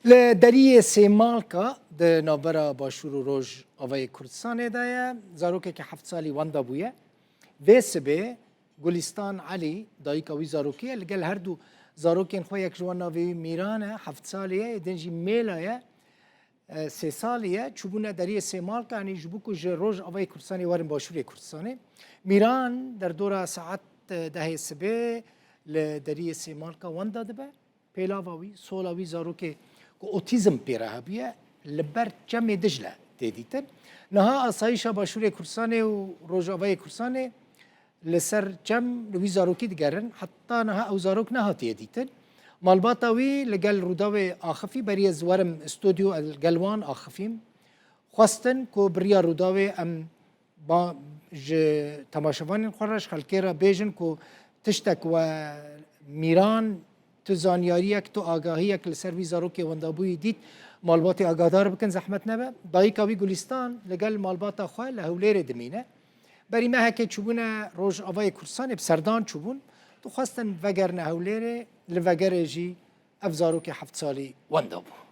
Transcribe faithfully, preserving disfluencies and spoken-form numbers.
Li deriyê Sêmalka di navbera Başûr û Rojavayê Kurdistanê de ye. Zarokekî heft salî wenda bûye. Vê sibê Gulistan Elî, dayika wî zarokî ye, li gel her du zarokên xwe, yek ji wan navê wî Mîran e, heft salî ye, ê din jî Mêla ye, e, sê salî ye, çûbûne deriyê Sêmalka, yanî ji bo ku ji Rojavayê Kurdistanê werin Başûrê Kurdistanê. Mîran derdora saet, e, dehê sibê li deriyê Sêmalka wenda dibe. Pêlava wî, sola wî, zarokê ku otîzm pê re hebûye, li ber çemê Dicle tê dîtin. Niha asayîşa Başûrê Kurdistanê û Rojavayê Kurdistanê li ser çem li wî zarokî digerin. Heta niha ew zarok nehatiye dîtin. Malbata wî li gel Rûdawê axifî, berî ez werim stûdyo, ez li gel wan axifîm. Xwestin ku bi riya Rûdawê em ba-, ji temaşevanên xwe re, ji xelkê re bêjin ku tiştek we Mîran, tu zanyariyek, tu agahiyek li ser vî zarokê wendabûyî dît, malbatê agahdar bikin, zehmet nebe. Dayika wî Gulistan li gel malbata xwe li Hewlêrê dimîne. Berî mehekê çûbûne Rojavayê Kurdistanê, bi serdan çûbûn. Dixwestin vegerine Hewlêrê, li vegerê jî ev zarokê heft salî wenda bû.